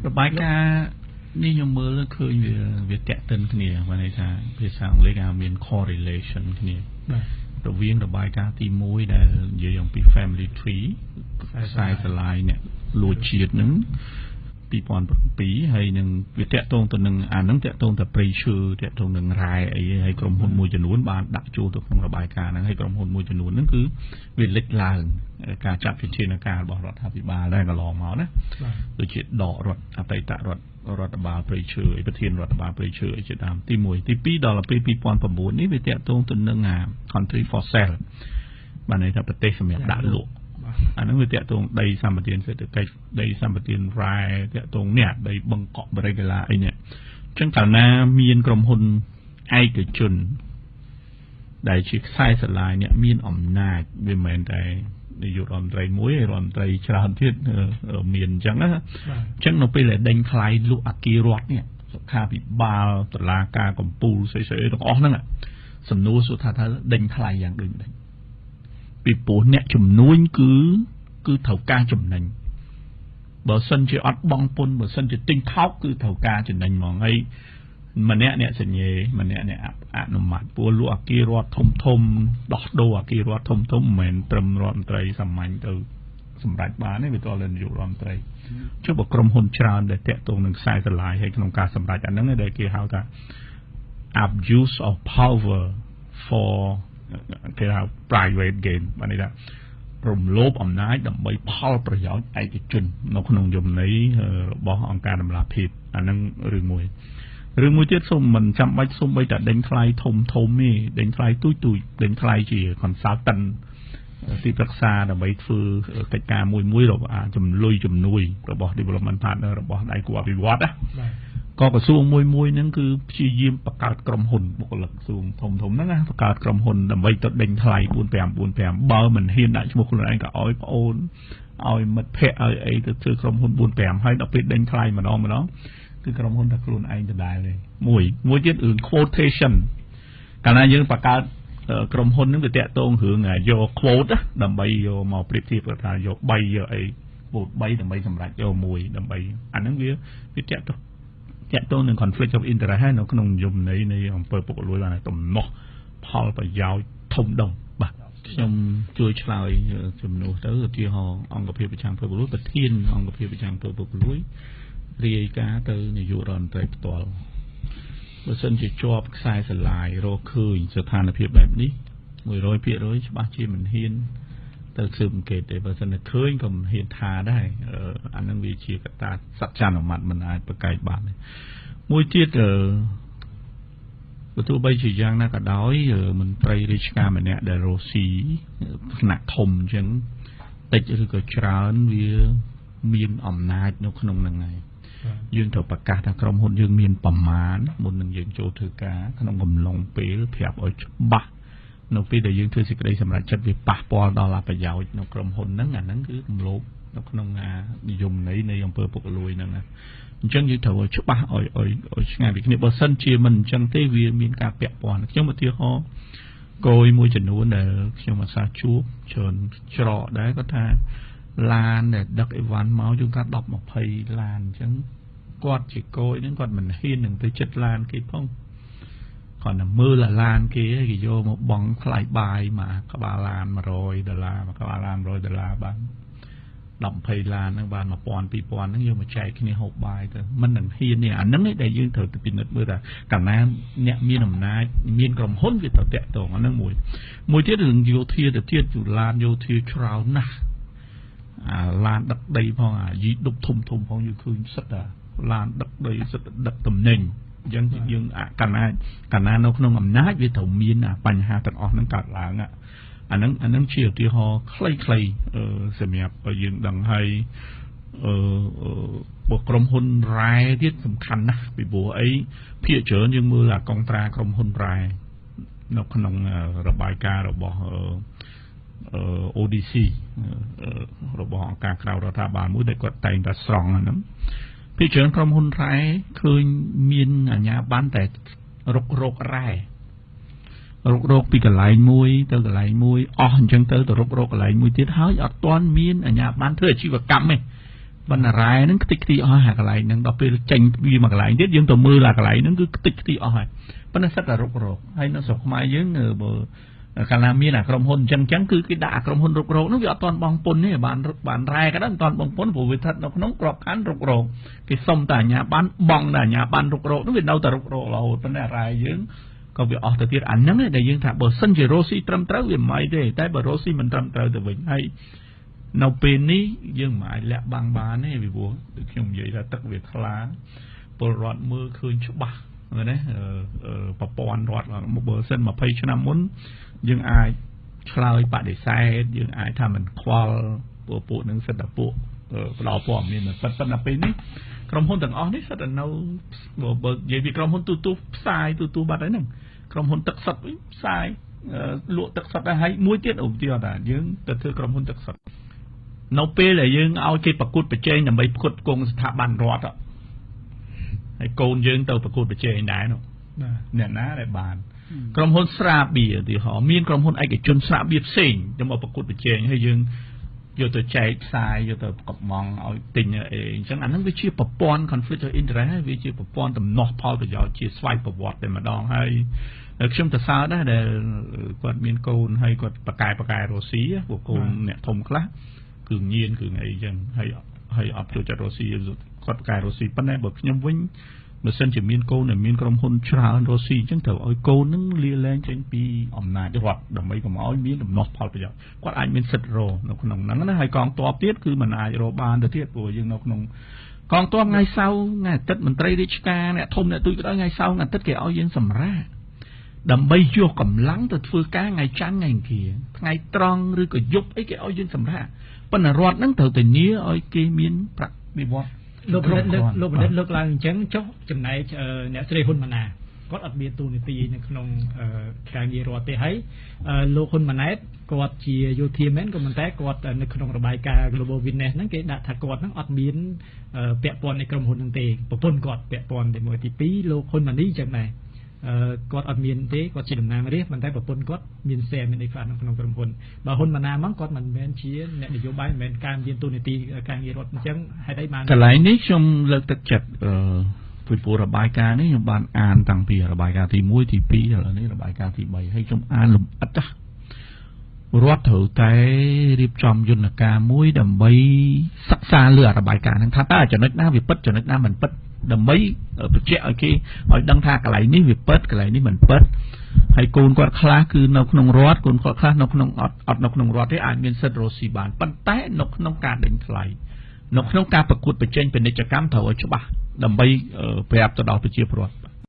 របាយការណ៍នេះខ្ញុំមើលឃើញវាតាក់ទិនគ្នា បានន័យថាភាសាអង់គ្លេសគេហៅមាន correlation គ្នា រវាងរបាយការណ៍ទី1ដែលនិយាយអំពី family tree ខ្សែស្រឡាយអ្នកលួចជាតិហ្នឹង2007 ហើយនឹងវាតាក់ទងទៅនឹងអាហ្នឹង តាក់ទងតែព្រៃឈើ តាក់ទងនឹងរ៉ែអី ហើយក្រុមហ៊ុនមួយចំនួនបានដាក់ចូលទៅក្នុងរបាយការណ៍ហ្នឹង ហើយក្រុមហ៊ុនមួយចំនួនហ្នឹងគឺវាលេចឡើងការចាត់វិធានការរបស់រដ្ឋាភិបាលដែរកន្លងមកណា ដូចជាដករដ្ឋអតីតរដ្ឋបាលព្រៃឈើ ប្រធានរដ្ឋបាលព្រៃឈើអីជាដើម ទី1 ទី2 ដល់ពេល2009នេះ វាតាក់ទងទៅនឹងអា country for sale បានន័យថាប្រទេសសម្រាប់ដាក់លក់ អាហ្នឹងវាតាក់ទងដីសម្បត្តិសេដ្ឋកិច្ច ដីសម្បត្តិរ៉ែ តាក់ទងនេះដីបឹងកក់បរិកាឡាអីនេះ។ អញ្ចឹងកាលណាមានក្រុមហ៊ុនឯកជនដែលជាខ្សែស្រឡាយអ្នកមានអំណាច វាមិនមែនតែនាយករដ្ឋមន្ត្រីមួយឯ រដ្ឋមន្ត្រីច្រើនទៀតមានអញ្ចឹងណា អញ្ចឹងនៅពេលដែលដេញថ្លៃលក់អគាររដ្ឋនេះ សុខាភិបាល តឡាការកម្ពូលស្អីស្អីទាំងអស់ហ្នឹង សំណួរសួរថា ថាដេញថ្លៃយ៉ាងដូចម្ដេច? ពីព្រោះអ្នកជំនួញគឺត្រូវការចំណេញ បើសិនជាអត់បង់ពន្ធ បើសិនជាទិញថោក គឺត្រូវការចំណេញហ្មង ហើយម្នាក់អ្នកសញ្ញេ ម្នាក់អ្នកអនុម័ត ពួកលក់អគាររដ្ឋធំធំ ដោះដូរអគាររដ្ឋធំធំ មិនមែនត្រឹមរដ្ឋមន្ត្រីសាមញ្ញទៅសម្រេចបានទេ វាតលនាយករដ្ឋមន្ត្រី ចុះបើក្រុមហ៊ុនច្រើនដែលតាក់ទងនឹងខ្សែស្រឡាយ ហើយក្នុងការសម្រេចអាហ្នឹងដែលគេហៅថា abuse of power for គេហៅ private gain បានន័យថារំលោភអំណាចដើម្បីផលប្រយោជន៍ឯកជន នៅក្នុងយមន័យរបស់អង្គការតម្លាភាព អាហ្នឹងរឿងមួយ។ រឿងមួយទៀត សូមមិនចាំបាច់សូម្បីតែដេញថ្លៃធំធំទេ ដេញថ្លៃទូចទូច ដេញថ្លៃជា consultant ទីប្រឹក្សាដើម្បីធ្វើកិច្ចការមួយមួយរបស់ចំលុយជំនួយរបស់ development partner របស់ដៃគូអភិវឌ្ឍណា ក៏ក្រសួងមួយមួយហ្នឹងគឺព្យាយាមបង្កើតក្រុមហ៊ុន បុគ្គលិកក្រសួងធំធំហ្នឹងណា បង្កើតក្រុមហ៊ុនដើម្បីទៅដេញថ្លៃ4 5 4 5 បើមិនហ៊ានដាក់ឈ្មោះខ្លួនឯង ក៏ឲ្យប្អូន ឲ្យមិត្តភ័ក្តិ ឲ្យអីទៅធ្វើក្រុមហ៊ុន4 5 ហើយដល់ពេលដេញថ្លៃម្ដងម្ដង គឺក្រុមហ៊ុនតែខ្លួនឯងដដែលទេ។ មួយទៀតរឿង quotation កាលណាយើងបង្កើតក្រុមហ៊ុនហ្នឹង វាតាក់ទងរឿងយក quote ដើម្បីយកមកប្រៀបធៀប ថាយក3យកអី quote 3ដើម្បីសម្រេចយកមួយ ដើម្បីអាហ្នឹងវាតាក់ទងនឹង conflict of interest ហើយនៅក្នុងនិយមន័យនៃអំពើពុករលួយ បានទំនាស់ផលប្រយោជន៍ធំដុំ។ បាទ ខ្ញុំជួយឆ្លើយជំនួសទៅ ឧទាហរណ៍អង្គភាពប្រឆាំងអំពើពុករលួយ ប្រធានអង្គភាពប្រឆាំងអំពើពុករលួយរាយការណ៍ទៅនាយករដ្ឋមន្ត្រីផ្ទាល់ បើសិនជាជាប់ខ្សែស្រឡាយ រកឃើញស្ថានភាពបែបនេះ 100% ច្បាស់ជាមិនហ៊ានទៅស៊ើបអង្កេតទេ បើសិនតែឃើញក៏មិនហ៊ានថាដែរ អានឹងវាជាកត្តាសច្ចានុម័ត មិនអាចប្រកែកបានទេ។ មួយទៀត បើទោះបីជាយ៉ាងណាក៏ដោយ មន្ត្រីរាជការម្នាក់ដែលរស់ស៊ីថ្នាក់ធំអញ្ចឹង តិចឬក៏ច្រើន វាមានអំណាចនៅក្នុងហ្នឹងហើយ យើងត្រូវប្រកាសថាក្រុមហ៊ុនយើងមានប្រមាណ មុននឹងយើងចូលធ្វើការ ក្នុងកំឡុងពេលប្រាប់ឲ្យច្បាស់ នៅពេលដែលយើងធ្វើសេចក្តីសម្រេចចិត្ត វាប៉ះពាល់ដល់ប្រយោជន៍នៅក្រុមហ៊ុនហ្នឹង អាហ្នឹងគឺរំលោភនៅក្នុងអានិយមន័យនៃអំពើពុករលួយហ្នឹងណា។ អញ្ចឹងយើងត្រូវឲ្យច្បាស់ ឲ្យឲ្យឲ្យឆ្ងាយពីគ្នា បើសិនជាមិនអញ្ចឹងទេ វាមានការពាក់ព័ន្ធ។ ខ្ញុំឧទាហរណ៍គយមួយចំនួនដែលខ្ញុំអាសាជួបច្រើនច្រកដែរ គាត់ថាឡានដែលដឹកអីវ៉ាន់មកជួនកាល10 20ឡាន អញ្ចឹងគាត់ជាគយហ្នឹង គាត់មិនហ៊ាននឹងទៅចិត្តឡានគេផង គាត់តែមើលឡានគេ គេយកមកបង់ថ្លៃបាយ មកក្បាលឡាន100ដុល្លារ មកក្បាលឡាន100ដុល្លារ បាន10 20ឡានហ្នឹង បាន1000 2000ហ្នឹង យកមកចែកគ្នាហូបបាយទៅ មិននឹងហ៊ាននេះ។ អាហ្នឹងឯងដែលយើងត្រូវទៅពិនិត្យមើលថា កាលណាអ្នកមានអំណាចមានក្រុមហ៊ុន វាត្រូវតាក់ទងអាហ្នឹង។ មួយទៀតរឿងយោធាទៅទៀត ឡានយោធាច្រើនណាស់ អាឡានដឹកដីផង អាយីដប់ធំធំផង យើងឃើញសិតតែឡានដឹកដី សិតតែដឹកតំណែង អញ្ចឹងយើងកាលណានៅក្នុងអំណាច វាត្រូវមានបញ្ហាទាំងអស់ហ្នឹងកើតឡើង។ អាហ្នឹងជាឧទាហរណ៍ខ្លីៗសម្រាប់ឲ្យយើងដឹងហើយ។ អឺបើក្រុមហ៊ុនរ៉ែទៀតសំខាន់ណាស់ ពីព្រោះអីភាគច្រើនយើងមើលអាកុងត្រាក្រុមហ៊ុនរ៉ែនៅក្នុងរបាយការណ៍របស់ ODC របស់អង្គការក្រៅរដ្ឋាភិបាលមួយដែលគាត់តែងតែស្រង់ហ្នឹង ភាគច្រើនក្រុមហ៊ុនរ៉ែឃើញមានអាជ្ញាប័ណ្ណតែរុករករ៉ែ រុករកពីកន្លែងមួយទៅកន្លែងមួយអស់ អញ្ចឹងទៅរុករកកន្លែងមួយទៀត ហើយអត់ទាន់មានអាជ្ញាប័ណ្ណធ្វើអាជីវកម្មទេ។ ប៉ុន្តែរ៉ែហ្នឹងខ្ទេចខ្ទីអស់អាកន្លែងហ្នឹងដល់ពេលចេញវាមកកន្លែងទៀតយើងទៅមើលអាកន្លែងហ្នឹងគឺខ្ទេចខ្ទីអស់ហើយប៉ុន្តែសិតតែរុករកហើយនៅស្រុកខ្មែរយើងបើកាលណាមានអាក្រុមហ៊ុនអញ្ចឹងគឺគេដាក់អាក្រុមហ៊ុនរុករកហ្នឹងវាអត់ទាន់បង់ពន្ធទេបានរ៉ែក៏ដោយមិនទាន់បង់ពន្ធព្រោះវាស្ថិតនៅក្នុងក្របខ័ណ្ឌរុករកគេសុំតែអាជ្ញាប័ណ្ណបង់តែអាជ្ញាប័ណ្ណរុករកហ្នឹងវានៅតែរុករករហូតប៉ុន្តែរ៉ែយើងក៏វាអស់ទៅទៀតអាហ្នឹងដែលយើងថាបើសិនជារ៉ូស៊ីត្រឹមត្រូវវាមិនអីទេតែបើរ៉ូស៊ីមិនត្រឹមត្រូវទៅវិញហើយនៅពេលនេះយើងមិនអាចលាក់បាំងបានទេពីព្រោះដូចខ្ញុំនិយាយថាទឹកវាថ្លាពលរដ្ឋមើលឃើញច្បាស់ណាប្រព័ន្ធរដ្ឋបើសិន20ឆ្នាំមុនយើងអាចឆ្លើយបដិសេធយើងអាចថាមិនខ្វល់ពួកនឹងសិតតែពួកផ្ដល់ព័ត៌មានមិនពិតប៉ុន្តែពេលនេះក្រុមហ៊ុនទាំងអស់នេះសិតតែនៅបើនិយាយពីក្រុមហ៊ុនទូទូផ្សាយទូទូបាត់ហើយហ្នឹងក្រុមហ៊ុនទឹកសុទ្ធវិញផ្សាយលក់ទឹកសុទ្ធដែរហើយមួយទៀតឧទាហរណ៍ថាយើងទៅធ្វើក្រុមហ៊ុនទឹកសុទ្ធនៅពេលដែលយើងឲ្យគេប្រកួតប្រជែងដើម្បីផ្គត់ផ្គង់ស្ថាប័នរដ្ឋហើយកូនយើងទៅប្រកួតប្រជែងដែរនោះអ្នកណាដែលបានក្រុមហ៊ុនស្រាបៀឧទាហរណ៍មានក្រុមហ៊ុនឯកជនស្រាបៀផ្សេងទៅមកប្រកួតប្រជែងហើយយើងយកទៅចែកផ្សាយយកទៅកំងឲ្យទិញអីអញ្ចឹងអាហ្នឹងវាជាប្រព័ន្ធ conflict of interest ហើយវាជាប្រព័ន្ធទំនាស់ផលប្រយោជន៍ជាស្វ័យប្រវត្តិតែម្ដងហើយខ្ញុំទៅសើដែរដែលគាត់មានកូនហើយគាត់បកែរស់ស៊ីព្រោះកូនអ្នកធំខ្លះគឺញៀនគឺអីចឹងហើយអត់ចូលចិត្តរស់ស៊ីគាត់បកែរស់ស៊ីប៉ុន្តែបើខ្ញុំវិញបើសិនជាមានកូនដែលមានក្រុមហ៊ុនច្រើនរស់ស៊ីអញ្ចឹងត្រូវឲ្យកូននឹងលាលែងចេញពីអំណាចរដ្ឋដើម្បីកុំឲ្យមានដំណោះផលប្រយោជន៍គាត់អាចមានសិទ្ធិរកនៅក្នុងហ្នឹងណាហើយកងទ័ពទៀតគឺមិនអាចរកបានទៅទៀតព្រោះយើងនៅក្នុងកងទ័ពថ្ងៃសៅរ៍ថ្ងៃអាទិត្យមន្ត្រីរាជការអ្នកធំអ្នកទូចក៏ដោយថ្ងៃសៅរ៍ថ្ងៃអាទិត្យគេឲ្យយើងសម្រាកដើម្បីយកកម្លាំងទៅធ្វើការថ្ងៃច័ន្ទថ្ងៃអង្គារថ្ងៃត្រង់ឬក៏យប់អីគេឲ្យយើងសម្រាកប៉ុន្តែរដ្ឋហ្នឹងត្រូវធានាឲ្យគេមានប្រាក់បៀវត្សលោកបណ្ឌិតលើកឡើងអញ្ចឹងចុះចំណែកអ្នកស្រីហ៊ុនម៉ាណាគាត់អត់មានតួនាទីនៅក្នុងការងាររដ្ឋទេហើយលោកហ៊ុនម៉ាណែតគាត់ជាយោធាមែនក៏ប៉ុន្តែគាត់នៅក្នុងរបាយការណ៍ Global Witness ហ្នឹងគេដាក់ថាគាត់ហ្នឹងអត់មានពាក់ព័ន្ធនៃក្រុមហ៊ុនហ្នឹងទេប្រពន្ធគាត់ពាក់ព័ន្ធតែមួយទី2លោកហ៊ុនម៉ាណីអញ្ចឹងដែរគាត់អត់មានទេគាត់ជាតំណាងរាស្ត្រប៉ុន្តែប្រពន្ធគាត់មាន share មានអីខ្លះនៅក្នុងក្រុមហ៊ុនបើហ៊ុនម៉ាណាមកគាត់មិនមែនជាអ្នកនយោបាយមិនមែនការមានតួនាទីការងាររដ្ឋអញ្ចឹងហេតុអីបានកន្លែងនេះខ្ញុំលើកទឹកចិត្តពីព្រោះរបាយការណ៍នេះខ្ញុំបានអានតាំងពីរបាយការណ៍ទី1ទី2ឥឡូវនេះរបាយការណ៍ទី3ហើយខ្ញុំអានលម្អិតណារដ្ឋត្រូវតែរៀបចំយន្តការមួយដើម្បីសិក្សាលើរបាយការណ៍ហ្នឹងថាតើចំណុចណាវាពិតចំណុចណាមិនពិតដើម្បីបញ្ជាក់ឲ្យគេឲ្យដឹងថាកន្លែងនេះវាពិតកន្លែងនេះមិនពិតហើយកូនគាត់ខ្លះគឺនៅក្នុងរដ្ឋកូនគាត់ខ្លះនៅក្នុងអត់នៅក្នុងរដ្ឋទេអាចមានសិទ្ធិរកស៊ីបានប៉ុន្តែនៅក្នុងការដេញថ្លៃនៅក្នុងការប្រកួតប្រជែងពាណិជ្ជកម្មត្រូវឲ្យច្បាស់ដើម្បីប្រាប់ទៅដល់ប្រជាពលរដ្ឋ